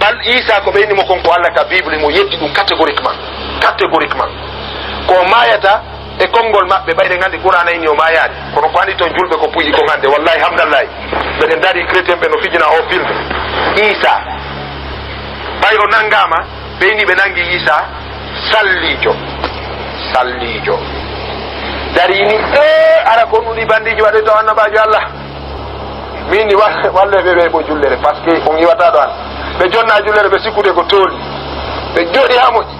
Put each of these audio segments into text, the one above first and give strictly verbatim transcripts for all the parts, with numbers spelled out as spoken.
Bal Iisaa ko ɓe inni mo kon ko Alla ka Bible, mo yeddi ɗum catégoriquement. Catégoriquement. Ko o maayata e konngol maɓɓe, ɓayde nganndi Qur'aana inni o maayaali. Kono ko anndi toon julɓe ko puƴi ko hannde. Wallahi, hamdallahi. Mbeɗen ndaari chrétien ɓe no fijina o film. Iisaa. Ɓay o nanngaama, ɓe inni ɓe nanngi Iisaa salliijo. Salliijo. Darii ni, ee, ara ko ɗum ɗi banndiiji waɗoyta o annabaajo Alla. Min ni wa-, walle ɓe ɓe ɓo jullere, parce que on iwata ɗo an. Ɓe jonna jullere, ɓe sikkude ko tooli. Ɓe jooɗi haa moƴƴi.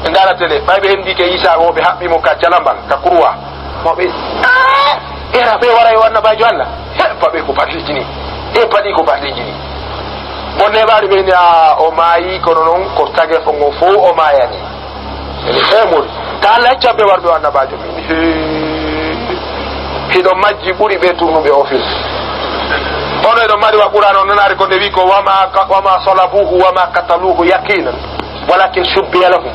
Ɓe ndaara télé, ɓay ɓe henndi ke Iisaa o, ɓe haɓɓi mo ka calambal, ka kurwa. Mo ɓe, "Ah, era ɓe waray o annabaajo Alla." He, paɓe ko batteeji ni. E paɗi ko batteeji ni. Bonne ɓaari ɓe ni, "Ah, o maayi, kono noon ko tagefo ngo fof o maayani." E moni, ka Alla acca ɓe warɓe o annabaajo min. He, hiɗo majji ɓuri ɓe turnuɓe o film. Ono eɗo mari wa Qur'aana o nanaari ko nde wi ko, "Wama ka-, wama salabuhu, wama kataluhu yaqinan. Walakin shubbiha lahum."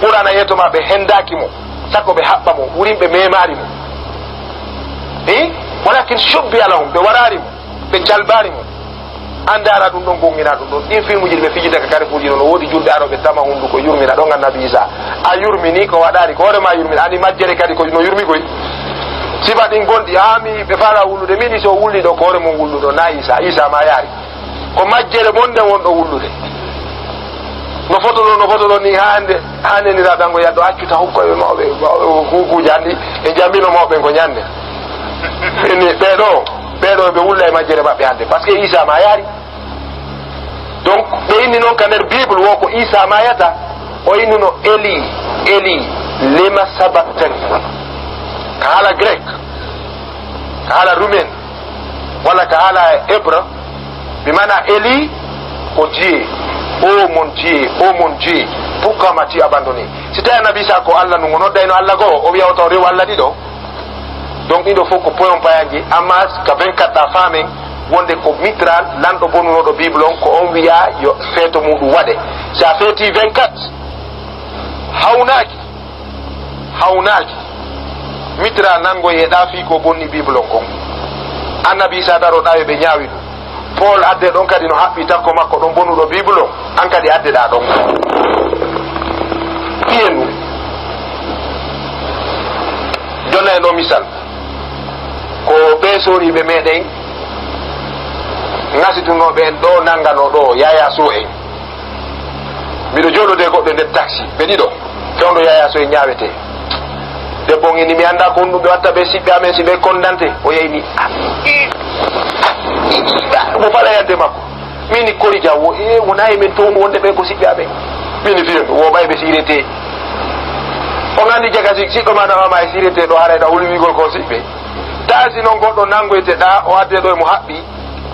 Qur'aana yeeto ma ɓe hendaaki mo, sako ɓe haɓɓa mo, wurin ɓe memaari mo. Eh? "Walakin shubbiha lahum," ɓe waraari mo, ɓe jalbaari mo. An ndaara ɗum ɗon, gongina ɗum ɗon. Ɗin filmuji ɗi ɓe fijinta ka kare fuuji ɗon, no woodi julɓe arooɓe tama hunduko yurmina ɗon Annabi Iisaa. A yurmini ko waɗaari, ko hoore ma yurmina. Ani majjere kadi ko no yurmi koy. Sifa ɗin gonɗi, a mi ɓe faala wullude, min so wulli ɗo, ko hoore mum wulluɗo, na Iisaa. Iisaa ma yaari. Ko majjere mon nde wonɗo wullude. No foto ɗo, no foto ɗo ni hande, hande ni raɗango yaddo accuta hukkoɓe mawɓe, mawɓe kukuji andi, e jambino mawɓe ko ñande. Ni ɓe ɗo, ɓe ɗo ɓe wulla e majjere maɓɓe hande, parce que Iisaa ma yaari. Donc, ɓe inni noon ka nder Bible wo ko Iisaa maayata, o innuno, "Eli, Eli, lema sabaktani?" Ka haala grec, ka haala roumain, walla ka haala hébreu, bi maana Eli ko Dieu, "Oh mon Dieu, oh mon Dieu, pourquoi m'as-tu abandonné?" Si tawi Annabi Iisaa ko Alla nun, o noddayno Alla goo, o wi'a o taw rew Alla ɗiɗo. Donc, ɗiɗo fof ko poyon payanji, amma ka vingt-quatre a faamen wonde ko Mitral, lanɗo bonunooɗo Bible on, ko on wi'a yo feeto muɗum waɗe. Si a feeti vingt-quatre, hawnaaki, hawnaaki, Mitral nanngoy e ɗa fii ko bonni Bible on kon. Annabi Iisaa daro ɗa yo ɓe ñaawi ɗum. Paul adde ɗon kadi no haɓɓi takko makko ɗon bonuɗo Bible on, an kadi addeɗa ɗon. Ɗiyen ɗum. Jonna en ɗo misal. Ko ɓe sooriɓe meɗen ngasitunooɓe en ɗo, nanngano ɗo, Yaya Sow en. Miɗo jooɗode goɗɗo nder taxi, ɓe ɗiɗo. Fewndo Yaya Sow e ñaawete. Debbo on inni, "Mi anndaa ko honɗum ɓe watta ɓe siɓɓe amen si ɓe kondante." O yeyni, "Ah, i, ah, i, ah," mo fala yande makko. Mini kori jaw wo, "E, wona e men toon wonde ɓe ko siɓɓe amen." Mini fiyen, "Wo ɓay ɓe sirete." On anndi jaga si siɗɗo ma nawama e sirete ɗo, haray ɗa hulwigol ko siɓɓe. Taasi noon goɗɗo nanngoyte ɗa, o adde ɗo e mo haɓɓi,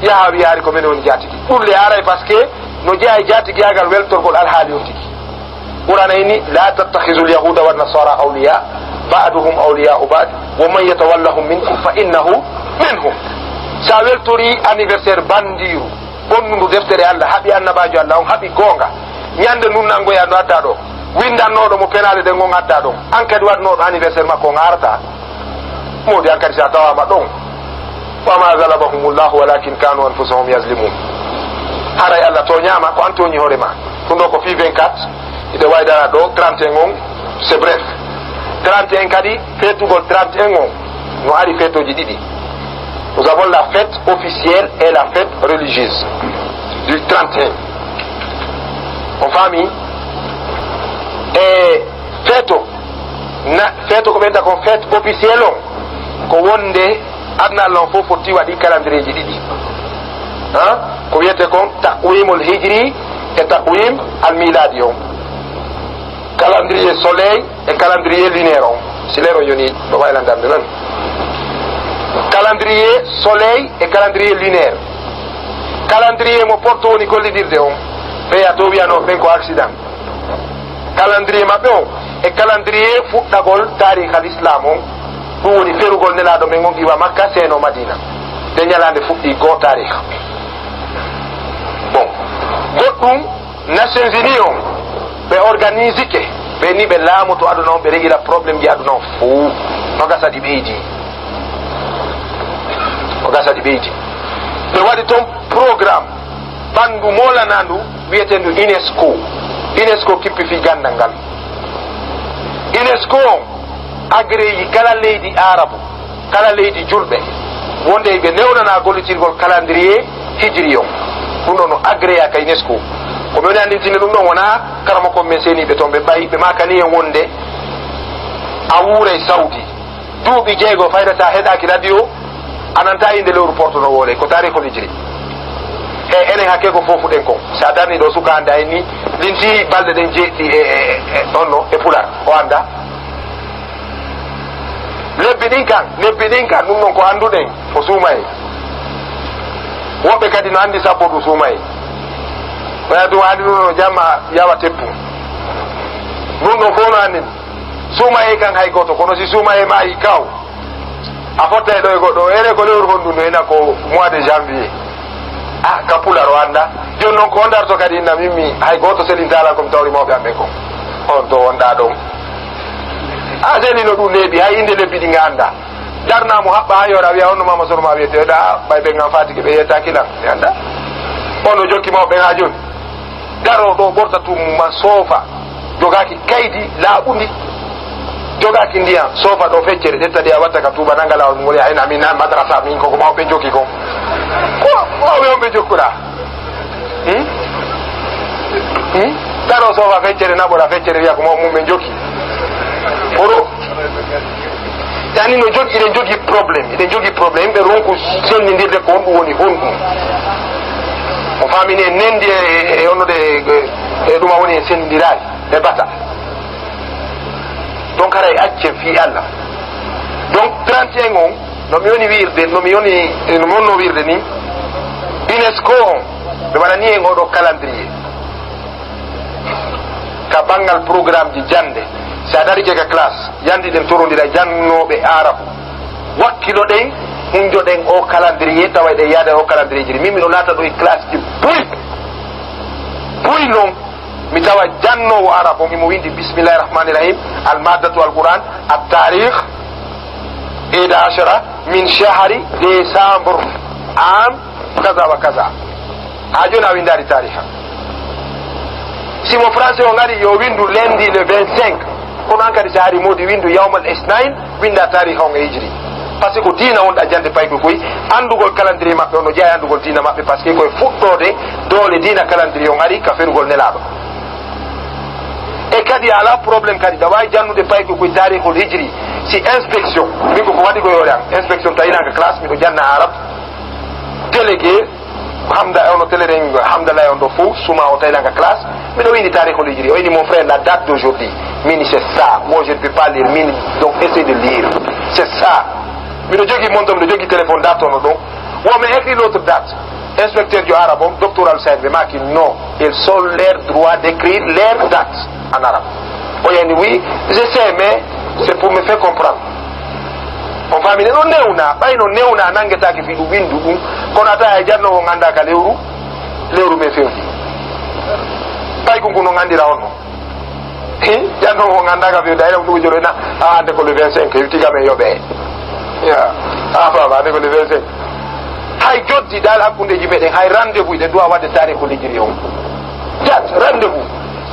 yaha wiyaari ko mene woni jaatigi. Ɗum le haray, parce que no jeyaa e jaatigiyaagal weltorgol alhaali on tigi. Qur'aana inni, "La tattakhidhu al-yahuda wan nasara awliya, ba'duhum awliya'u ba'd, wa man yatawallahum minkum fa innahu minhum." Sa weltori anniversaire bandiru, bonnundu deftere Allah, haɓi annabaajo Allah on, haɓi goonga. Ñande nun nangoya no adda ɗo. Windannooɗo mo penaale ɗen on adda ɗon. An kadi waɗnooɗo anniversaire makko on arata. Moodi an kadi si a tawaama ɗon. Wa ma zalamahumullahu walakin kanu anfusahum yazlimun. Haray Allah tooñaama, ko an tooñi hoore ma. Ɗum ɗo ko fii vingt-quatre, ite waydana ɗo trente et un on, c'est bref. Trente et un kadi, feetugol trente et un on, no ari feetooji ɗiɗi. Nous avons la fête officielle et la fête religieuse du trente et un. On faami? E feeto, na, feeto ko ɓe wiyata kon fête officielle on, ko wonde aduna Allah on fof fotti waɗi calendrier ji ɗiɗi. Ha? Ko wiyete kon taqwimul hijri e taqwim al miladi on. Calendrier soleil e calendrier lunaire on. Si leer on yoni, ɗo waylandande non. Calendrier soleil e calendrier lunaire. Calendrier mo porto woni gollidirde on. Ɓeya to wiyano ɓen ko accident. Calendrier maɓɓe on e calendrier fuɗɗagol taarikh al islam on. Ɗum woni ferugol nelaaɗo men on iwa Makka, seeno Madina. Nde ñalaande fuɗɗi goo taarikh. Bon. Goɗɗum, Nations Unies on, ɓe organisike, ɓe ni ɓe laamoto aduna on, ɓe regira problème ji aduna on fow. No gasa ɗi ɓeydi. No gasa ɗi ɓeydi. Ɓe waɗi toon programme. Ɓanndu moolanaandu wiyeteendu UNESCO. UNESCO kippi fii ganndal ngal. UNESCO on agreeyi kala leydi Aarabu, kala leydi julɓe, wonde ɓe newnanaa gollitirgol calendrier hijri on. Ɗum ɗon no agreeyaa ka UNESCO. Ko mi woni anndintinde ɗum ɗon, wonaa karamokon men seeniiɓe toon, ɓe ɓay, ɓe maakani en wonde a wuuray Sawdi. Duuɓi jeego fayda sa heɗaaki radio, a nanta innde lewru porto no woole, ko taarihul hijri. E enen hakke ko foofuɗen kon. Sa darni ɗo suka hannde a inni, linti balɗe ɗen jeeɗiɗi e, e, e, e, on no, e Pular, o annda. Lebbi ɗin kan, lebbi ɗin kan, ɗum ɗon ko annduɗen, ko suumayee. Woɓɓe kadi no anndi sappo ɗum suumayee. Waya ɗum anndi ɗum no jamma yawa teppu. Ɗum ɗon fof no anndi. Suumayee kan hay gooto, kono si suumayee maayi kaw, a fottay ɗo e goɗɗo, ene ko lewru honɗun no, ena ko mois de janvier. Ah, ka Pular o annda. Jooni noon ko on darto kadi inna min mi, hay gooto selintaala ko mi tawri mawɓe am ɓen kon. On to wonɗaa ɗon. A selino ɗum neeɓi, hay innde lebbi ɗi nga annda. Darnaa mo haɓɓa haa yoora wiya on no Mama Sorma wiyetee, ɗa ɓay ɓen an faatike ɓe yettaaki lan, mi annda. On no jokki mawɓe ɓen haa jooni. Daroo ɗo ɓorta tum ma soofa. Jogaaki kaydi laaɓundi, jogaaki ndiyan, soofa ɗo feccere, ƴetta ɗi a watta ka tuuba, nanga laawol ngol, yaha ina min na madrasa, min koko mawɓe jokki kon. Ko mawɓe on ɓe jokkuɗaa? Hmm? Hmm? Daroo soofa feccere, naɓoɗa feccere, wiya ko mawɓe mum ɓe jokki. Oɗo. Yani no jogii, iɗen jogii problème, iɗen jogii problème, ɓe ronku senndindirde ko honɗum woni honɗum. On faamini en nendi e, e, e onnude e, e ɗum a woni en senndindiraali. Ɓe bata. Donc haray accen fii Allah. Donc trente et un on, no mi woni wiirde, no mi woni, no mi wonno wiirde ni, UNESCO on, ɓe waɗani en oɗo calendrier. Ka banngal programme ji jannde, si a darike ka classe, yandi ɗen torondira jannooɓe Aarabu. Wakkilo ɗen, hunjo ɗen o calendrier, tawa eɗen yaada o calendrier ji. Min miɗo naata ɗo e classe ji buy. Buy non, mi tawa jannoowo Aarabu on, imo windi bismillahi rahmani rahim, al maddatu al Qur'an, at tarikh, ihda ashara min shahri décembre, am kaza wa kaza. Haa jooni a winndaali taariha. Si mo français on ari, yo winndu lundi le vingt-cinq. Kono an kadi, si a ari Moodi, winndu yawmal isnain, winnda taariha on e hijri. Par ce que ko diina wonɗaa jannde paykun koy, anndugol calendrier maɓɓe on no jeyaa e anndugol diina maɓɓe, par ce que ko e fuɗɗoode doole diina calendrier on ari ka ferugol Nelaaɗo. E kadi a alaa problème kadi, ɗa waawi jannude paykun koy taarihul hijri. Si inspection, min ko ko waɗi ko e hoore an, inspection tawi nan ka classe, miɗo janna Arab, délégué, Hamda, e ono télé ɗen, Hamdallah e on ɗo fof, suma o tawi nan ka classe, miɗo windi taarihul hijri. O ini, mon frère, la date d'aujourd'hui. Min, c'est ça. Moi, je ne peux pas lire. Min, donc, essaye de lire. C'est ça. Miɗo jogii montre, miɗo jogii téléphone, date ono ɗon. Wo mi écrit l'autre date. Inspecteur jo Arab on, docteur Al Said, ɓe maaki, non. Ils ont leur droit d'écrire leur date en arabe. O yani, oui, je sais, mais c'est pour me faire comprendre. On faamini, no newna, ɓay no newna nanngetaake fii ɗum winndu ɗum, kono a tawa e jannoowo on anndaa ka lewru, lewru men fewti. Paykun kun non anndira on non. Hi, jannoowo on anndaa ka fewti, ay ɗum ɗum joro na, a annde ko le vingt-cinq, hewti ka men yoɓee. Ya, a faama, annde ko le vingt-cinq. Hay joddi dal hakkundeeji meɗen, hay rendez-vous eɗen duwa waɗde taarihul hijri on. Date, rendez-vous.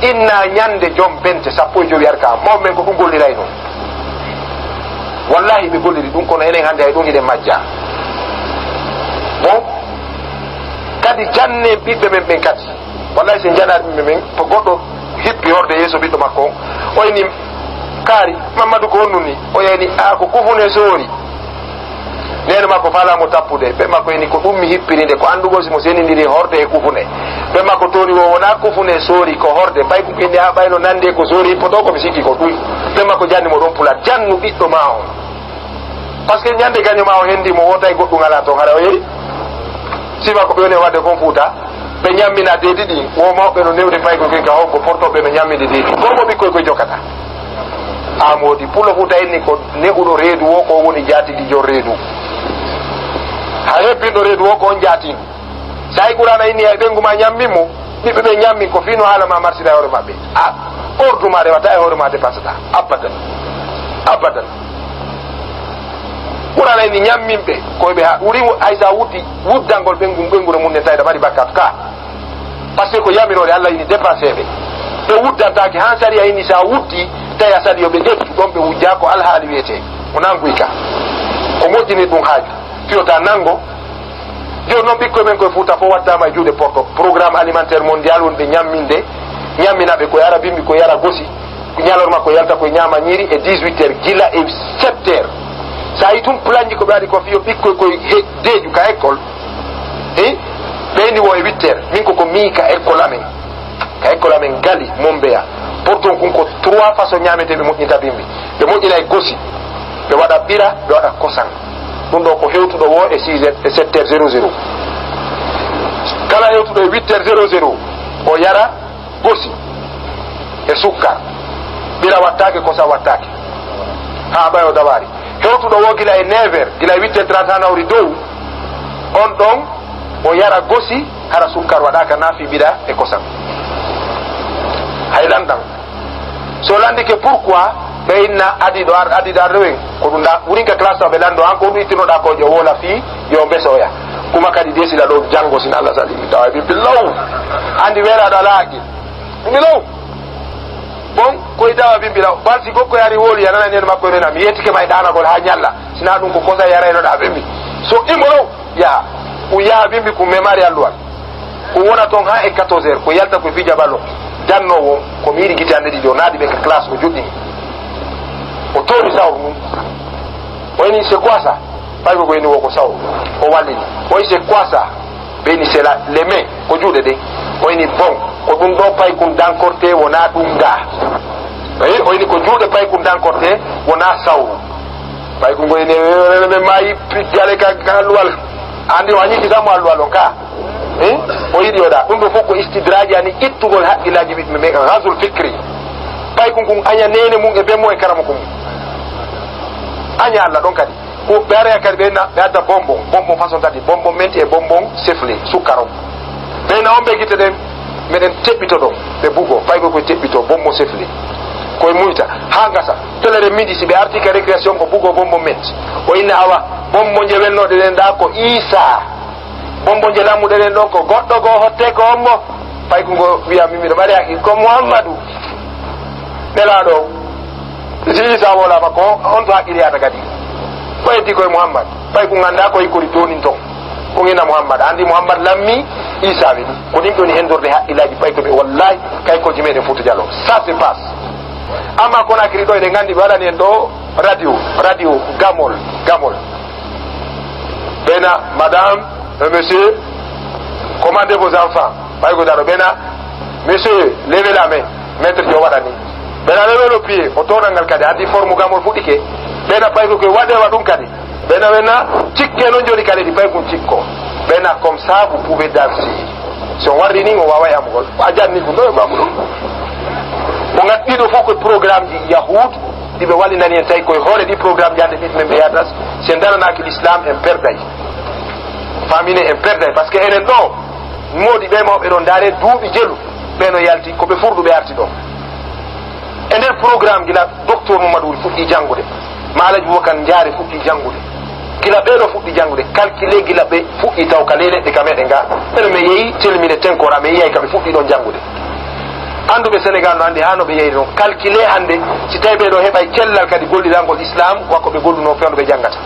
Inna ñannde jom bente sappo e jowi arka, mawɓe men ko ɗum gollirayno. Wallahi ɓe golliri ɗum, kono enen hannde hay ɗum hiɗen majja. Bon, kadi janne ɓiɓɓe men ɓen kadi. Wallahi si en janaani ɓiɓɓe men, to goɗɗo hippi horde yeeso ɓiɗɗo makko on, o ini, kaari, Mammadu ko honɗum ni? O yani, a ko kufune soori. Neene makko faalaa mo tappude. Ɓe makko ini ko ɗum mi hippiri nde, ko anndugol si mo senindiri horde e kufune. Ɓe makko tooni wo wonaa kufune soori, ko horde. Ɓay ko inni, a ɓay no nandi e ko soori hippoto, ko mi sikki ko ɗum. Ɓe makko janni mo ɗon pular, jannu ɓiɗɗo ma on. Par ce que ñande gaño ma o hendi mo, wota e goɗɗum alaa toon, hara o yehi. Sifa ko ɓe woni e waɗde kon Fuuta, ɓe ñammina deedi ɗin, wo mawɓe no newde paykun koy ka honko portoɓe no ñamminde deedi. Ko mo ɓikkoy koy jokkata. A moodi, Pulo Fuuta inni ko ne'uɗo reedu wo, ko woni jaatigi jon reedu. Ha hebbinɗo reedu wo, ko on jaatin. Sa yi Qur'aana inni, ay ɓengu ma ñammin mo, ɓiɓɓe ɓe ñammin ko fii no haala ma marsira e hoore maɓɓe. A ordu ma rewata e hoore ma dépensata. Abadan. Abadan. Qur'aana inni ñammin ɓe, ko ɓe ha, wuri mo, ay sa wuddi, wuddangol ɓengu, ɓengure mum ne tawde mari bakkaatu ka. Parce que ko yamiroore Allah ini dépasser ɓe. Ɓe wuddantaake haa sariya ini, so a wuddi, tawi a sali yo ɓe ƴettu, ɗon ɓe wujja ko alhaali wiyetee. O nanguy ka. Ko moƴƴini ɗum haaju. Fiyota nango. Jooni noon ɓikkoy men koye Fuuta fof wattaama e juuɗe porto. Programme alimentaire mondial woni ɓe ñamminde, ñammina ɓe ko yara bimbi, ko yara gosi, ko ñalorma ko yalta koye ñaama ñiiri e dix-huit heures gila e sept heures. So a yi tun planji ko ɓe waɗi ko fiyo ɓikkoy koye he-, deeƴu ka école. Hi? Ɓe inni wo e huit heures. Min ko ko mi ka école amen. Ka école amen gali Mombeya. Porton kun ko trois façon ñaamete ɓe moƴƴinta bimbi. Ɓe moƴƴina e gosi. Ɓe waɗa ɓira, ɓe waɗa kosan. Ɗum ɗo ko hewtuɗo wo e six heures, e sept heures zéro zéro. Kala hewtuɗo e huit heures zéro zéro, o yara gosi e sukkar. Ɓira wattaake, kosan wattaake. Haa ɓayo dawari. Hewtuɗo wo gila e neuf heures, gila e huit heures trente haa nawri dow. On ɗon, o yara gosi, hara sukkar waɗaaka naa fii ɓira e kosan. Hay lanɗan. So landike pourquoi, ɓe inna adiɗo ar-, adiɗo arde wen. Ko ɗum da, wurin ka classe o ɓe lando, an ko ɗum ittinoɗa ko jo wola fii, yo mbeso oya. Kuma kadi desila ɗo jango sin Allah sali, mi tawa bimbi law. Andi welaɗo ala haqqil. Bimbi law. Bon, koy dawa bimbi law. Bal si gokko yari wolu, yanana nen makko nen, mi yetike may danagol ha ñalla. Sina ɗum ko kosa yarayno da bimbi. So imo law, yaha. Ko yaha bimbi ko memari alluwal. Ko wona toon haa e quatorze heures, ko yalta ko fija ballon. Jannowo, ko mi yiɗi gite an ɗiɗi o naadi ɓe ka classe, o joɗɗini. O toori sawru ndu. O ini, c'est quoi ça? Ɓay ko ko ini wo ko sawru. O wallini. O yi, c'est quoi ça? Ɓe ini, c'est la, les mains, ko juuɗe ɗe. O ini, bon, ko ɗum ɗo paykun dankorte wona ɗum ga. Eyi, o ini ko juuɗe paykun dankorte wona sawru. Paykun ko ini, ɓe maayi jale ka, ka alluwal. Andi o añi kisammo alluwal on ka. Eh? O yiɗi o ɗa. Ɗum ɗo fof ko istidraji ani ittugol haqqillaaji ɓiɓɓe ɓe, ghazul fikri. Paykun kun aña nene mum e bemmo e karamoko mum. Aña Allah ɗon kadi. Ko ɓe ara kadi ɓe na, ɓe adda bonbon. Bonbon façon tati. Bonbon menti e bonbon sefle, sukkar on. Ɓe na on ɓe gite ɗen, meɗen teɓɓito ɗo. Ɓe bugo, paykun koye teɓɓito, bonbon sefle. Koye muyta, haa ngasa. Telere midi si ɓe arti ka récréation ko bugo bonbon menti. O inna awa, bonbon je welnoɗe ɗen ɗa ko Isa. Bonbon je lammuɗe ɗen ɗon ko goɗɗo goo hotte ko ommo. Paykun ngo wiya min miɗo mari haqqil ko Muhammadu. Nelaaɗo o. Si Isa wolama ko on to haqqil yata kadi. Ko heddi koye Muhammad. Paykun ganda ko hikkori tonin ton. Ko ngina Muhammad. Andi Muhammad lammi Isa wi ɗum. Ko ɗin ɗoni hendorde haqqillaaji paykun ɓe wallahi kaykoji meɗen Fuuta Jallo. Ça se passe. Amma Conakry ɗo eɗen nganndi ɓe waɗani en ɗo radio, radio Gamol, Gamol. Ɓena, madame, euh, monsieur, commandez vos enfants. Ɓay ko daro, ɓena, monsieur, levez la main. Maître jo waɗani. Ɓena, levez le pied. O tonal ngal kadi, addi forme Gamol fuɗɗike. Ɓena, pay ko waɗewa ɗum kadi. Ɓena, ɓena, cikke non joni kadi ɗi pay kun cikko. Ɓena, comme ça, vous pouvez danser. Si on warri ni, on wawa yamugol. A janni ko ɗo e mamu ɗum. Ko ngat ɗiɗo fof ko programme ji Yahud, ɗi ɓe wallinani en tawi koye hoore ɗi programme ji hannde ɓiɓɓe men ɓe yahata, si en daranaki l'islam en perday. Famine en perday, parce que enen ɗo, moodi ɓe mawɓe ɗon, ndaare duuɓi jelu, ɓe no yalti, ko ɓe furɗuɓe arti ɗo. E nder programme gila docteur Mamadou Wuri fuɗɗi janngude, ma Alaji Boubacar Ndiaye fuɗɗi janngude. Gila ɓeɗo fuɗɗi janngude, calculé gila ɓe fuɗɗi taw ka ley leɗɗe ka meɗen ga. Ɓeɗo mi yeeyi, telmine tenkora, mi yeeyi ka ɓe fuɗɗi ɗon janngude. Annduɓe Sénégal no anndi haa no ɓe yeyri noon. Calculé hannde, si tawi ɓeɗo heɓay cellal kadi gollirangol Islam, wakko ɓe golluno fewndo ɓe janngata.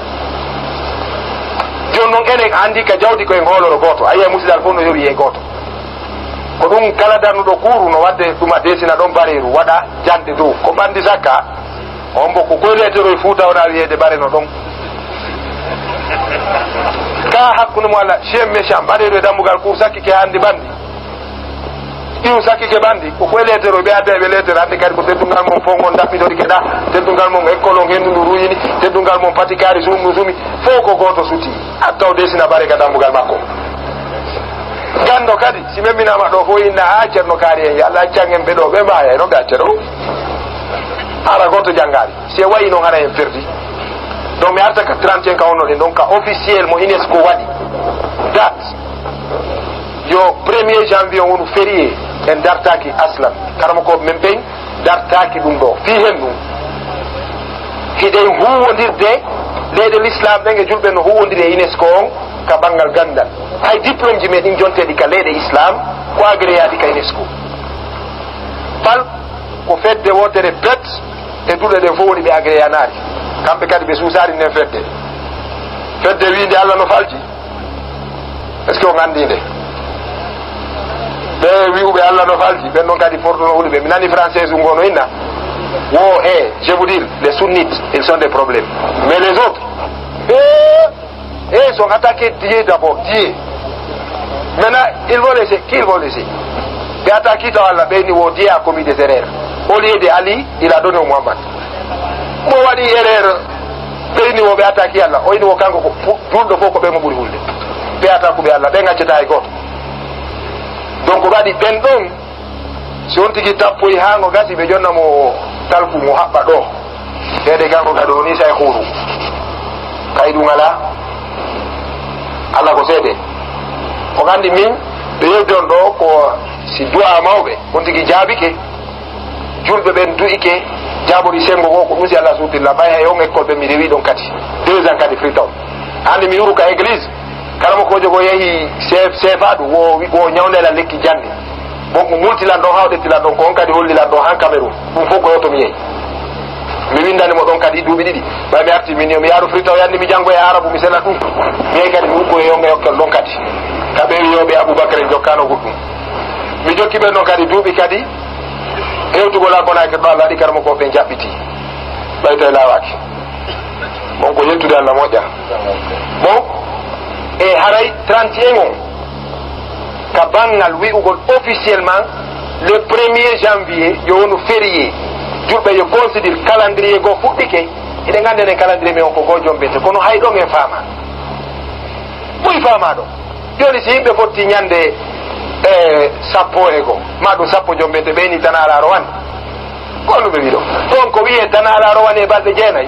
Jooni noon enen anndi ka jawdi ko en hooloro gooto. A yiyay musidal fof no yowi e gooto. Ko ɗum kala darnuɗo kuuru no waɗde ɗum a desina ɗon bareeru, waɗa jannde dow. Ko ɓanndi sakka, on mbo ko koy leeteroy Fuuta wona wiyeede bareno ɗon. Ka hakkunde mo Allah, chien méchant, bareeru e dambugal kuuru sakkike hannde ɓanndi. Ɗiw sakkike ɓanndi, ko koy leeteroy ɓe adda e ɓe leetere hannde kadi ko teddungal mon fof ngon daɓɓitori keɗa, teddungal mon école on henndu ndu ruyini, teddungal mon patikaari suum ndu sumi, fof ko gooto suti. A taw desina bare ka dambugal makko. Ganndo kadi, si memminaama ɗo fof inna, "A Ceerno Kaari en, yo Allah accan en ɓe ɗo, ɓe mbaaya e no ɓe acca ɗo." Hara gooto janngaali. Si e wayi noon hara en perdi. Donc mi arta ka trente et un ka wonno ɗen ɗon ka officiel mo UNESCO waɗi. Date. Yo premier janvier on wonu férié en dartaaki aslan. Karamokooɓe men ɓen dartaaki ɗum ɗo. Fii hen ɗum. Hiɗen huuwondirde leyɗe l'islam ɗen e julɓe no huuwondiri e UNESCO on. Ka banngal ganndal, hay diplôme ji men ɗin jonteeɗi ka leyɗe Islam ko agréyaaɗi ka UNESCO. Pal ko fedde wootere pet e duɗe ɗen fof woni ɓe agréyanaali. Kamɓe kadi ɓe suusaali nden fedde. Fedde wiinde Allah no falji. Est-ce que on anndi nde? Ɓe wi'uɓe Allah no falji, ɓen ɗon kadi porto no huli ɓe. Mi nani français ngo no inna. Wo, eh, je vous dis, les sunnites, ils sont des problèmes. Mais les autres, eh, eh, ils ont attaqué Dieu d'abord, Dieu. Maintenant, ils vont laisser, qui ils vont laisser? Ɓe attaqué taw Allah, ɓe ni wo Dieu a commis des erreurs. Au lieu de Ali, il a donné au Muhammad. Mo waɗi erreur, ɓe ni wo ɓe attaqué Allah, o ini wo kanko ko fu-, julɗo fof ko ɓe mo ɓuri hulde. Ɓe attaqué ɓe Allah, ɓe gaccata e gooto. Donc waɗi ɓen ɗon, si on tigi tappoyi haa ngo gasi, ɓe jonna mo talku mo haɓɓa ɗo. Ɓeyde kanko kadi o ni say huuru. Kay ɗum alaa. Allah ko seede. O anndi min, ɓe yewti on ɗo ko si du'a mawɓe, on tigi jaabike. Julɓe ɓen du'ike, jaabori senngo goo, ko ɗum si Allah suutirla, ɓay hay on école ɓe mi rewi ɗon kadi. Deux ans kadi Freetown. Anndi mi yuru ka église, kala mo kojo goo yehi chef, chef aɗu, wo, wo ñawndela lekki jannde. Bon, ko multilan ɗon, hawɗetilan ɗon, ko on kadi hollilan ɗon han Cameroun. Ɗum fof ko yewto mi yehi. Mi winndani mo ɗon kadi duuɓi ɗiɗi. Ɓay mi arti, min yo mi yaaru Freetown, yanni mi janngo e Arabu, mi sena ɗum. Mi yehi kadi mi uggo e on école ɗon kadi. Ka ɓe wi'ooɓe Abubakar en jokkano goɗɗum. Mi jokki ɓen ɗon kadi duuɓi kadi. Hewtugol Akonakiri ɗo Allah waɗi karamokooɓe ɓen jaɓɓiti. Ɓay tawi laawaaki. Bon, ko yettude Allah moƴƴa. Bon, e haray trente et un on, ka banngal wi'ugol officiellement, le premier janvier, yo wonu férié. Julɓe yo considère calendrier goo fuɗɗike. Hiɗen anndi enen calendrier men on ko goo jombinte. Kono hay ɗon en faama. Ɓuri faama ɗo. Jooni si yimɓe fotti ñande, eh, sappo e goo, ma ɗum sappo jombente, ɓe ni tan alaa rowani. Ko ɗum ɓe wiɗo. Ɗon ko wi'e tan alaa rowani e balɗe jeenay.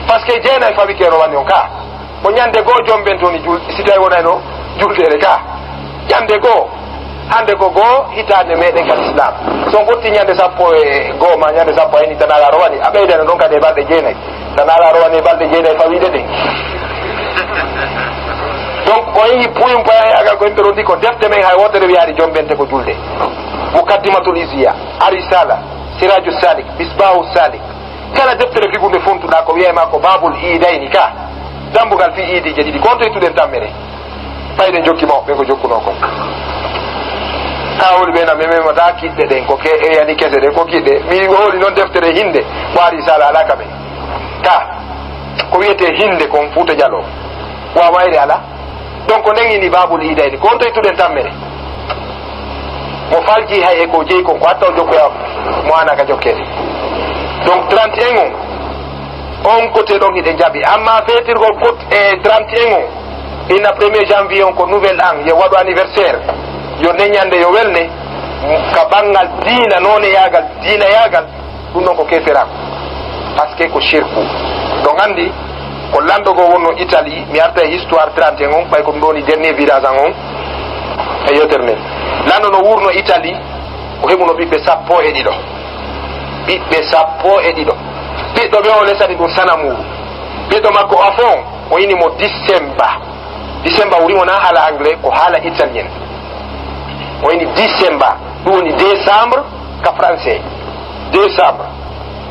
Parce que jeenay fawi ke rowani on ka. Ko ñande goo jombente woni jul-, si tawi wonayno juldeere ka. Ñande goo. Hannde ko goo hitaande meɗen kadi Islam. So on fotti ñande sappo e goo ma ñande sappo e ni tan alaa rowani, a ɓeydana ɗon kadi e balɗe jeenay. Tan alaa rowani e balɗe jeenay fawiiɗe ɗen. Donc, o yehi puyum payahayaagal ko yimɓe rondi ko defte men hay wootere wiyaari jombente ko julde. Mukaddimatul Izziya, Arisala, Siraju Salik, Misbahu Salik. Kala deftere figunde fontuɗaa ko wi'ay ma ko Babul Iidayni ka. Dambugal fii iidiije ɗiɗi. Ko on to ittuɗen tammere? Ɓay ɗen jokki mawɓe ɓen ko jokkunoo kon. Ka holi ɓe na mememata kiɗɗe ɗen, ko ke, e yani kese ɗen, ko kiɗɗe. Mi holi non deftere hinde, ko Arisala alaa ka ɓe. Ka, ko wi'etee hinde kon Fuuta Jaloo. Wa mayre alaa. Donc, ko nden ini Babul Iidayni. Ko on to ittuɗen tammere? Mo falji hay e ko jeyi kon, ko hatta o jokkoya mo ana ka jokkede. Donc, trente et un on, on côté ɗon hiɗen jaɓi. Amma feetirgol kot-, e trente et un on, ina premier janvier on ko nouvel an, yo waɗu anniversaire, yo neñande, yo welne, ka banngal diina, nooneyaagal, diinayaagal, ɗum ɗon ko keeferaaku. Parce que ko shirku. Ɗon anndi ko lanɗo goo wonno Italie, mi arta e histoire trente et un on, ɓay ko ɗum ɗo woni dernier virage an on e yewtere nden. Lanɗo no wuurno Italie, o heɓuno ɓiɓɓe sappo e ɗiɗo. Ɓiɓɓe sappo e ɗiɗo. Ɓiɗɗo ɓe o lesani ɗum sanamuuru. Ɓiɗɗo makko Afon, o ini mo Disemba. Disemba wuri wona haala anglais, ko haala italien. O ini Disemba, ɗum woni décembre ka français. Décembre.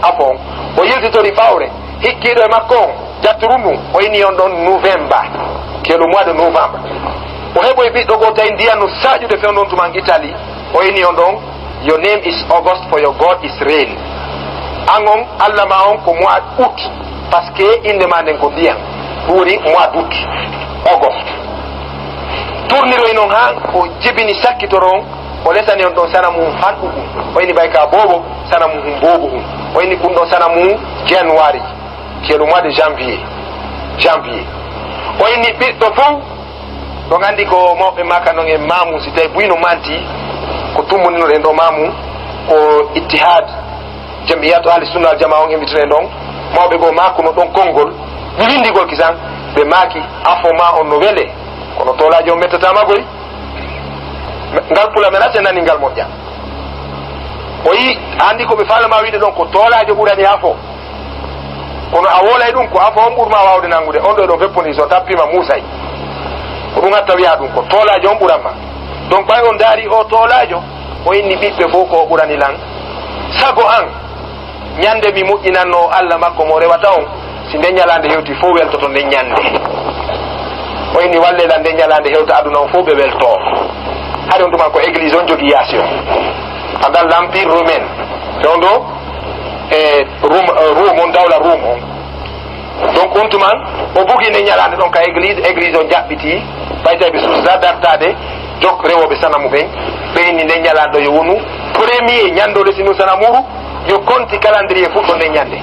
Afon. O yiltitori ɓawre. Hikkiiɗo e makko on, jatturum ɗum, o ini on ɗon Novemba, qui est le mois de novembre. O heɓoyi ɓiɗɗo goo tawi ndiyan no saƴude fewndo on tuma en Italie. O ini on ɗon, "Your name is August, for your God is rain." An on, Allah ma on ko mois août, parce que innde ma nden ko ndiyan. Ɗum woni mois d'août, August. Tourniroyi non haa o jibini sakkitoro on, o lesani on ɗon sanamu fanɗuɗum. O ini ɓay ka boobo, sanamu hum boobo hum. O ini kun ɗon sanamu January, qui est le mois de janvier. Janvier. O ini ɓiɗɗo fof, ɗon anndi ko mawɓe maka non e maamu, si tawi buy no manti, ko tummbuninoɗen ɗo maamu, ko Ittihad, Jamiyatu Ahli Sunna Wal Jamaa on immituɗen ɗon. Mawɓe goo maakuno ɗon konngol, mi winndi gol kisan, ɓe maaki, "Afo ma on no wele, kono toolaajo on mettata ma goy." Ngal pula men ase nani ngal moƴƴa. O yi, anndi ko ɓe faalama wiide ɗon ko toolaajo ɓurani afo. Kono a woolay ɗum, ko afo on ɓurma waawde nanngude. On ɗo e ɗon fepponi so tappima muusay. Ko ɗum hatta wiya ɗum ko toolaajo on ɓuran ma. Donc ɓay on ndaari o toolaajo, o inni ɓiɓɓe fof ko o ɓurani lan. Sago an, ñande mi moƴƴinanno Allah makko mo rewata on, si nden ñalaande hewti fof weltoto nden ñande. O inni walle lan nden ñalaande hewta aduna on fof ɓe welto. Hari on tuma ko église on jogi yaasi on. Pendant l'empire romain. Fewndo e Rome, Rome on, dawla Rome on. Donc on tuman o bugi nde ñalaande ɗon ka église, église o jaɓɓiti, ɓay tawi ɓe suusa dartaade jok rewooɓe sanamu ɓen. Ɓe inni nde ñalaande ɗo yo wonu premier ñande o resinu sanamuru, yo konti calendrier fuɗɗo nde ñande.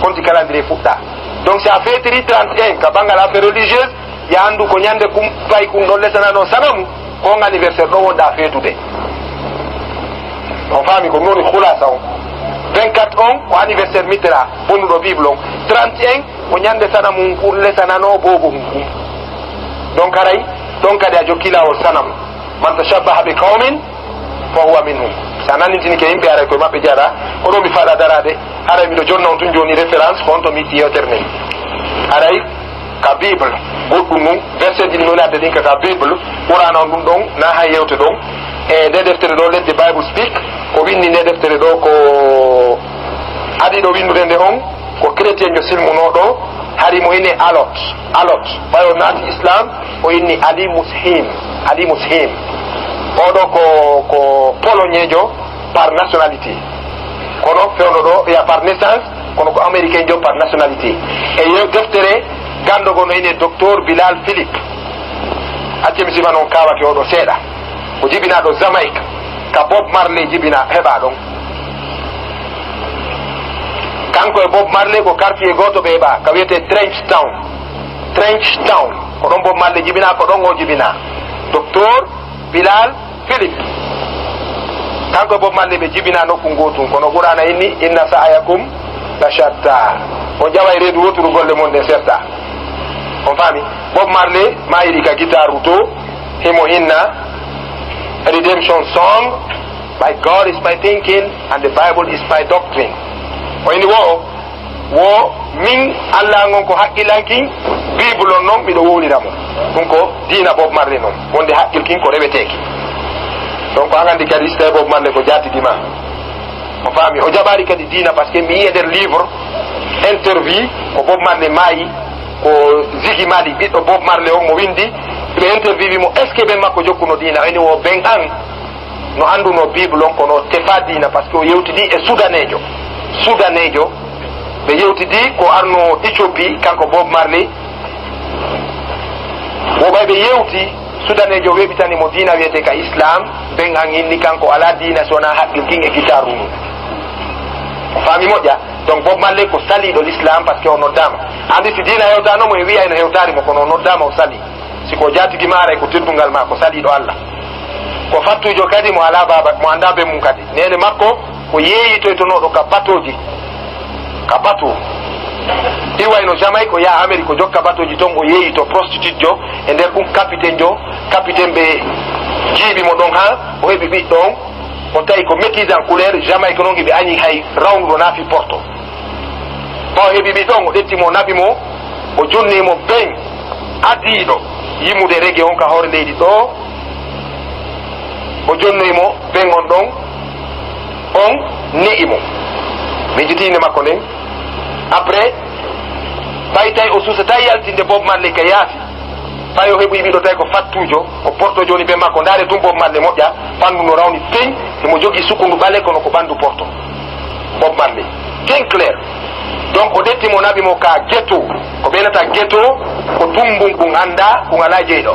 Konti calendrier fuɗɗa. Donc si a feetiri trente et un ka banngal affaire religieuse, ya anndu ko ñande kum pay kum ɗon lesanano sanamu, ko on anniversaire ɗo wonɗa feetude. On faami ko ɗum woni khulasa on. Vingt-quatre on ko anniversaire mitera bonnuɗo Bible on. Trente et un ko ñande sanamu pour lesanano boobo hun kum. Donc haray ɗon kadi a jokki laawol sanamu. Man tashabbaha bi qawmin fa huwa minhum. Sa nanintini ke yimɓe, haray koye maɓɓe jara. Ko ɗo mi faala daraade, haray miɗo jonna on tun jooni référence ko on to mi itti yewtere nden. Haray ka Bible, goɗɗum ɗum, verset ji ɗi mi woni adde ɗin ka, ka Bible, Qur'ana on ɗum ɗon, na hay yewte ɗon. E nde deftere ɗo, Let the Bible Speak, ko winndi nde deftere ɗo ko adiɗo winndude nde on, ko chrétien jo silmunooɗo, hari mo ine Alot. Alot, ɓay o naati Islam, o inni Ali Mushim. Ali Mushim. Oɗo ko, ko Polonais jo par nationalité. Kono fewndo ɗo, ya par naissance, kono ko américain jo par nationalité. E yo deftere ganndo go no ine Docteur Bilal Philippe. Acce mi sifa noon kaawake oɗo seeɗa. Ko jibinaaɗo Jamaïque. Ka Bob Marley jibina heɓa ɗon. Kanko e Bob Marley ko quartier gooto ɓe heɓa, ka wiyetee Trench Town. Trench Town. Ko ɗon Bob Marley jibina, ko ɗon o jibina. Docteur Bilal Philippe. Kanko e Bob Marley ɓe jibina nokku ngootun, kono Qur'ana inni, "Inna sa'yakum la shatta." On ƴaway reedu wooturu golle mon ɗen serta. On faami? Bob Marley maayiri ka gitaaru to, himo inna Redemption Song, "My God is my thinking and the Bible is my doctrine." O inni wo, wo min Allah ngon ko haqqillanki, Bible on non miɗo wowlira mo. Ɗum ko diina Bob Marley non, wonde haqqil kin ko reweteeki. Donc an anndi kadi si tawi Bob Marley ko jaatigi ma. On faami? O jaɓaali kadi diina, parce que mi yi'e nder livre, interview, ko Bob Marley maayi, ko Ziggy Marley, ɓiɗɗo Bob Marley on mo winndi, ɓe interviewi mo, est-ce que ɓen makko jokkuno diina? O inni wo ɓen an no annduno Bible on, kono o tefa diina, parce que o yewtidi e Sudaneejo. Sudaneejo, ɓe yewtidi ko arno Éthiopie, kanko Bob Marley. Wo ɓay ɓe yewti, Sudaneejo weeɓitani mo diina wiyetee ka Islam, ɓen an inni kanko alaa diina si wonaa haqqil kin e gitaaru mum. Faami moƴƴa? Donc Bob Marley ko saliiɗo l'Islam, parce que o noddaama. Anndi si diina hewtaano mo, e wi'a eno hewtaari mo, kono o noddaama, o salii. Si ko jaatigi ma, haray ko teddungal ma, ko saliiɗo Allah. Ko fattuujo kadi mo alaa baaba, mo anndaa ben mum kadi. Neene makko ko yeeyitoytonooɗo ka batooji, ka bato. Iwayno Jamaïque, o yaha Amérique, o jokka batooji ton, o yeeyito prostitute jo e nder ɗum capitaine jo, capitaine ɓe jiiɓi mo ɗon haa o heɓi ɓiɗɗo on. O tawi ko métis en couleur, Jamaïque noon hiɓe añi hay rawnduɗo naafi Porto. Ɓawo heɓi ɓiɗɗo on, o ƴetti mo, o naɓi mo, o jonni mo ben adiiɗo yimude reggae on ka hoore leydi ɗo. O jonnoyi mo ben on ɗon, on ne'i mo. Min jiti innde makko nden. Après, ɓay tawi o suusataa yaltinde Bob Marley ka yaasi. Ɓay o heɓoyi ɓiɗɗo tawi ko fattuujo, ko Porto jooni ben makko. Ndaare tun Bob Marley moƴƴa, ɓanndu no rawni teñ, himo jogii sukundu ɓale kono ko ɓanndu Porto. Bob Marley. Bien clair. Donc o ƴetti mo naɓi mo ka ghetto. Ko ɓe nata ghetto, ko tumbun kun anndaa, kun alaa jeyɗo.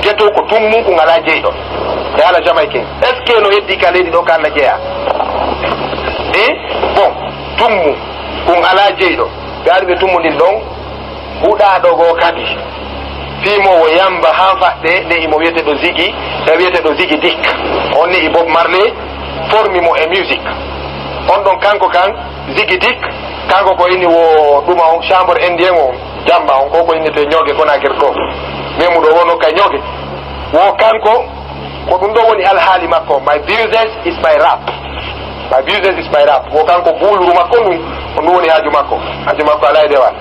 Ghetto ko tumbun kun alaa jeyɗo. E haala Jamaïcain. Est-ce que no heddi ka leydi ɗo ka Alla jeyaa? Eh? Bon, tummu kun alaa jeyɗo. Ɓe ari ɓe tummundin ɗon. Huɗaaɗo goo kadi, fii mo wo yamba haa faɗɗe, ne'i mo wiyeteeɗo Ziggy, e wiyeteeɗo Ziggy Dick. On ne'i Bob Marley, formi mo e music. On ɗon kanko kan, Ziggy Dick, kanko ko inni wo ɗuma on, chambre indien on, jamba on, ko ko innete ñooge Conakry ɗo. Memuɗo wono ka ñooge. Wo kanko, ko ɗum ɗo woni alhaali makko, "My business is my rap." "My business is my rap." Wo kanko buuluru makko ndun, ko ɗum woni haaju makko. Haaju makko alaa e dewal.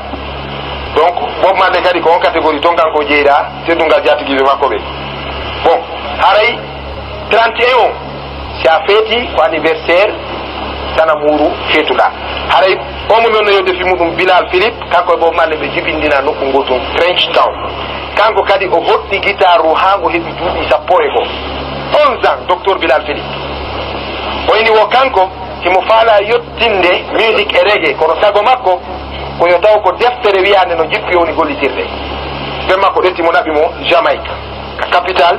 Donc, Bob Marley kadi ko on catégorie toon kanko o jeyɗaa, teddungal jaatigiiɓe makko ɓe. Bon, haray trente et un, si a feeti ko anniversaire, sana muuru feetuɗaa. Haray on mo mi wonno yewde fii muɗum, Bilal Philippe, kanko e Bob Marley ɓe jibindinaa nokku ngootu, Trench Town. Kanko kadi o hoɗɗi gitaar o haa ngo heɓi duuɓi sappo e goo. Onze ans, Docteur Bilal Philippe. O ini wo kanko, himo faalaa yottinde musique e reggae, kono sago makko ko yo taw ko deftere wiyaande no jippi o woni gollitirde. Ɓen makko ƴetti mo, naɓi mo Jamaïque, ka capital,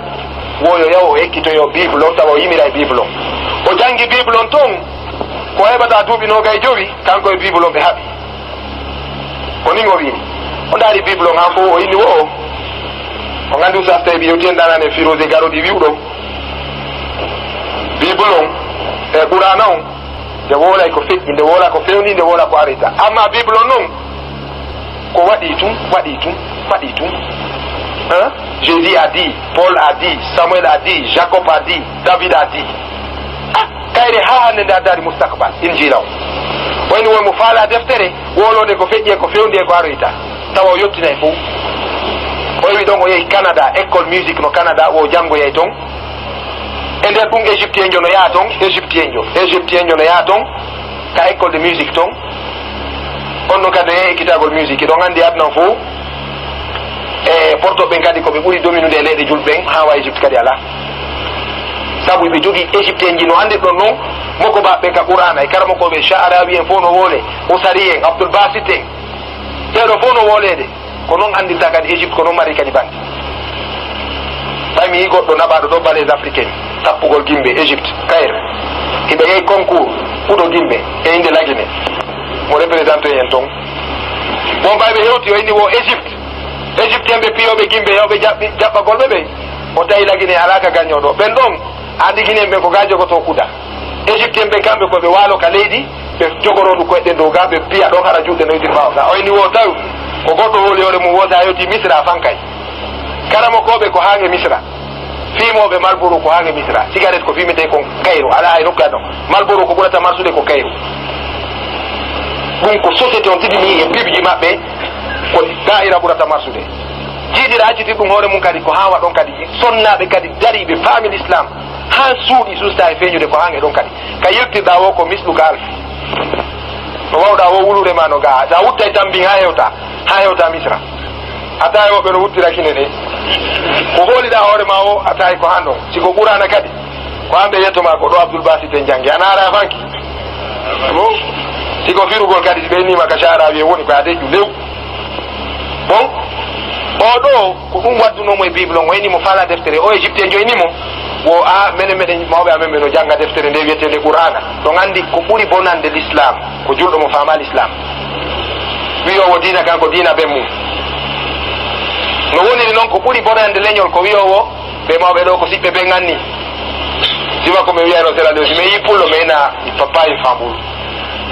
wo yo yahu o ekkitoyo Bible on, tawa o yimiray Bible on. O janngi Bible on ton, ko heɓata duuɓi noogay jowi, kanko e Bible on ɓe haɓi. Ko nin o wi'i. O ndaari Bible on haa fow, o inni wo o. On anndi Oustaz Taïbi yewti en ɗaanani e Firoze Garodi wi'uɗo, Bible on e Qur'aana on, nde woolay ko feƴƴi, nde woola ko fewndi, nde woola ko aroyta. Amma Bible on non, ko waɗi tun, waɗi tun, waɗi tun. Hein? Jésus a dit, Paul a dit, Samuel a dit, Jacob a dit, David a dit. Ah, kayre haa hannde nde addaari mustakbal, Injiila on. O ini won mo faalaa deftere, wooloode ko feƴƴi e ko fewndi e ko aroyta. Tawa o yottinay fow. O iwi ɗon, o yehi Canada, école musique no Canada, o janngoyay ton. E nder ɗum, Égyptienjo no yaha ton, Égyptienjo, Égyptienjo no yaha ton, ka école de musique ton. On ɗon kadi no yehi ekkitagol musique, hiɗon anndi aduna on fow. E porto ɓen kadi ko ɓe ɓuri dominude e leyɗe julɓe ɓen, haa wa Égypte kadi alaa. Sabu ɓe jogii Égyptienji no anndirɗon non, moko ba ɓe ka Qur'aana, e karamokooɓe Sha'arawi en fow no woole, Usari en, Abdul Basit en. Ɓee ɗoo fow no wooleede. Ko non anndirta kadi Égypte, ko non mari kadi bandi. Ɓay mi yii goɗɗo naɓaaɗo ɗoo Balèze Africain, tappugol gimbe Égypte, Caire. Hiɓe yehi concours huɗo gimbe e innde Lagine. Mo représenté en ton. Bon, ɓay ɓe hewti, o inni wo Égypte. Égyptien ɓe piyooɓe gimbe, hewɓe jaɓɓi, jaɓɓagol ɓe ɓen. O tawi Lagine alaa ka gañooɗo. Ɓen ɗon, anndi Guinéen ɓen ko gaa jogotoo kuda. Égyptien ɓen kamɓe ko ɓe waalo ka leydi, ɓe jogoroo ɗum koyɗe dow ga, ɓe piya ɗon hara juuɗe no yiɗiri ɓaawo ga. O inni wo tawi ko goɗɗo hooli hoore mum wo sa yewti Misra a fankay. Karamokooɓe ko haange Misra. Fiimooɓe Marlboro ko haange Misra. Cigarette ko fiimetee kon Kayru. Alaa hay nokku adon. Marlboro ko ɓurata marsude ko Kayru. Ɗum ko société on tigi ni e pibji maɓɓe ko daa'ira ɓurata marsude. Jiiɗira acciti ɗum hoore mum kadi ko haa waɗon kadi sonnaaɓe kadi dariiɓe faami l'islam. Haa suuɗi susta e feeñude ko haa e ɗon kadi. Ka yiltirɗaa wo ko mislu ka alfi. No wawɗaa wo wuluure ma no gaa. Sa wuttay tambin haa hewta, haa hewta Misra. A tawi woɓɓe no wuttira kine de. Ko hooliɗaa hoore ma o, a tawi ko haa ɗon. Si ko Qur'aana kadi, ko haa ɓe yetto ma ko ɗo Abdul Basit en janngi. Ana ara fanki. Mo, si ko firugol kadi, si ɓe innima ka Sha'arawi en woni ko a deƴƴu lew. Bon, o ɗo, ko ɗum waddunoo mo e Bible on, o inni mo faala deftere, o Égyptien joini mo, wo a, menen meɗen, mawɓe amen ɓe no jannga deftere nde wiyeteende Qur'aana. Ɗon anndi ko ɓuri bonande l'islam, ko julɗo mo faama l'islam. Wi'oowo diina kan ko diina ben mum. No woniri noon ko ɓuri bonande leñol ko wi'oowo ɓe mawɓe ɗo ko siɓɓe ben anni. Sima ko mi wiyayno sera ɗo, si mi yii pullo, mi ina papa e fambul.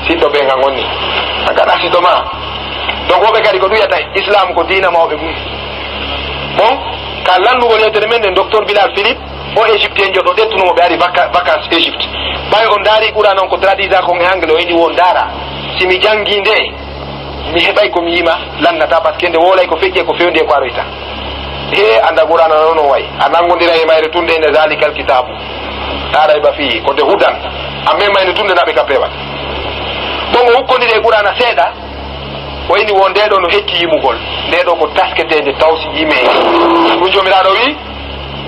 Siɗɗo ɓe ngan woni. A gaɗa siɗɗo ma. Donc, woɓɓe kadi ko ɗum wiyata Islam ko diina mawɓe mum. Bon, ka lanndugol yewtere men nden, Docteur Bilal Philippe, o Égyptien jo ɗo ƴettuno mo ɓe ari vaca-, vacances Égypte. Ɓay on ndaari Qur'an on ko traduisa kon e anglais, o ini wo ndaara. Si mi janngi nde, mi heɓay ko mi yima lannata, parce que nde wolay ko feƴƴe ko fewndi e ko aroyta. He, annda Qur'an on no way. A nanngondira e mayre tunde inde zalikal kitabu. La rayba fihi, ko de hudan. Amma mayre tunde na ɓe ka pewal. Bon, o hukkondiri e Qur'ana seeɗa, o ini wo nde ɗo no hecci yimugol. Nde ɗo ko tasketeende tawsi yime. Ɗum Joomiraaɗo wi,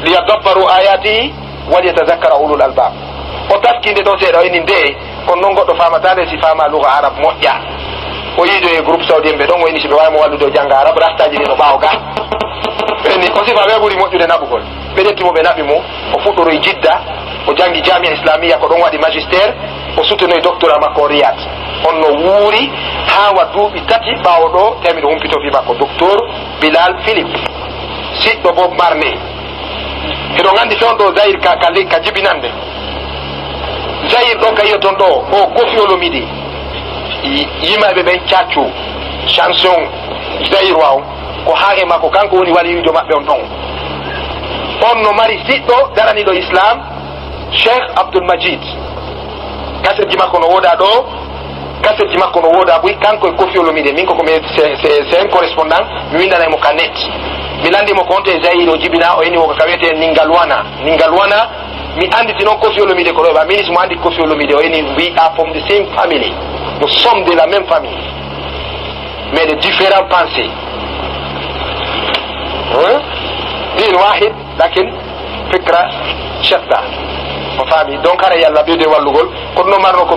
"Liyadabbaru ayatihi, waliyatazakkara ulul albab." O taskinde ɗon seeɗa, o ini nde, kono noon goɗɗo faamata nde si faama luga arab moƴƴa. O yiido e groupe saudi en ɓe ɗon, o ini si ɓe waawi mo wallude o jannga arab, rastaji ɗi no ɓaawo ga. Ɓe ni, o sifa ɓe ɓuri moƴƴude naɓugol. Ɓe ƴetti mo, ɓe naɓi mo, o fuɗɗoroyi Jidda, o janngi Jamia Islamiyya, ko ɗon waɗi magistère, o sutenoyi doctorat makko o Riyad. On no wuuri haa wa duuɓi tati ɓaawo ɗo, tawi miɗo humpito fii makko, Docteur Bilal Philippe, siɗɗo Bob Marley. Hiɗon anndi fewndo Zaire ka, ka, ka jibinande. Zaire ɗo ka yi'oton ɗo, o Koffi Olomide. Yi-, yimayɓe ɓen caccu, chanson Zaire waaw. Ko haa e makko, kanko woni waliyiijo maɓɓe on ɗon. On no mari siɗɗo daraniiɗo Islam, Cheikh Abdul Majid. Kasetji makko no wooda ɗo, Kasetji makko no wooda buy, kanko e Koffi Olomide. Min ko, ko mi, c'est, c'est, c'est un correspondant, mi windanay mo ka net. Mi landi mo ko honto e Zaïre o jibina, o ini wo ko ka wiyete Ningalwana. Ningalwana, mi anditi non Koffi Olomide ko ɗo, ba ministre mo andi Koffi Olomide, o ini, "We are from the same family. Nous sommes de la même famille. Mais de différentes pensées." Hein? Din wahid, lakin fikra shatta. Mo faami. Donc, hara Yalla ɓeyde wallugol. Kono no marno ko